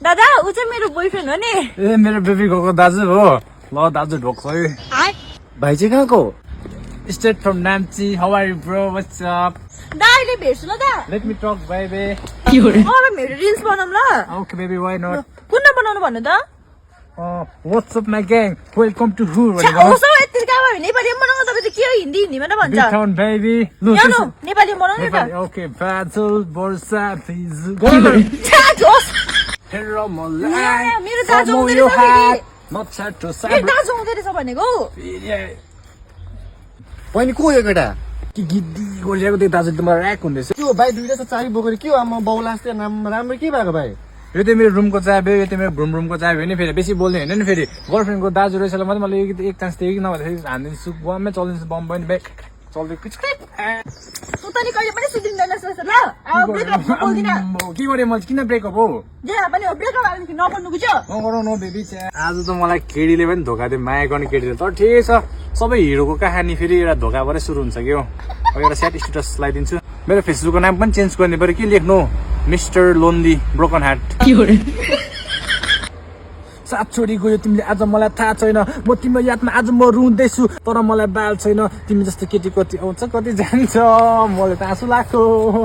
दादा ऊ चाहिँ मेरो बोयफ्रेन्ड हो नि ए मेरो बेबी गएको दाजु हो ल दाजु ढोक्छै भाइ चाहिँ कहाँको straight from Namchi how are you bro what's up दा अहिले भेट्छु ल दा लेट मी टक बेबी अब मेरो रिल्स बनाऊँ ल ओके बेबी व्हाई नट कुन बनाउनु भन्नु त what's up my gang welcome to हु उसो यति गाह्रो नेपाली बनाउनु तपाईँ चाहिँ के हिन्दी हिन्दीमा न भन्छ टाउन बेबी ल्याउनु नेपाली बनाउनु नि त ओके बादल वर्षा प्लिज हेरो मलाई मेरो दाजु आउँदै रहेछ फेरि। नछाटो ए दाजु आउँदै रहेछ भनेको बहिनी को यो केटा कि गिद्दी गरिरहेको त्यो दाजु त मलाई ऱ्याक हुँदैछ के हो भाइ दुईटा त चाबी बोकेर के हो आमा बाउला जस्तै राम्रो के भएको भाइ यो त मेरो रुमको चाबी यो त मेरो रुमको चाबी होइन फेरि बेसी बोल्ने होइन नि फेरि गर्लफ्रेन्डको दाजु रहेछ मात्रै मैले एक चान्स दिएँ कि नभए हानिदिन्छु बममै चलिदिन्छु बम पनि ब्याग चल्दै तँ तनी कहिले पनि सुतिँदैन जस्तो ल अब ब्रेकअप बोल्दिन के गरेँ मैले किन ब्रेकअप हो जे पनि हो ब्रेकअप आएपछि नबन्नु बुझ्यो नगरौ न बेबी आज त मलाई केडीले पनि धोका दियो माया गर्ने केडीले तर ठिकै छ सबै हिरोको कहानी फेरि एउटा धोकाबाटै सुरु हुन्छ कि हो अब एउटा स्याट स्टेटस लगाइदिन्छु मेरो फेसबुकको नाम पनि चेन्ज गर्ने पऱ्यो के लेख्नु मिस्टर लोन्ली ब्रोकन हार्ट सात छोडी गयो तिमीले आज मलाई थाहा छैन म तिम्रो यादमा आज म रुँदैछु तर मलाई बाल छैन तिमी जस्तो केटी कति आउँछ कति जान्छ मलाई त आँसु लाग्छ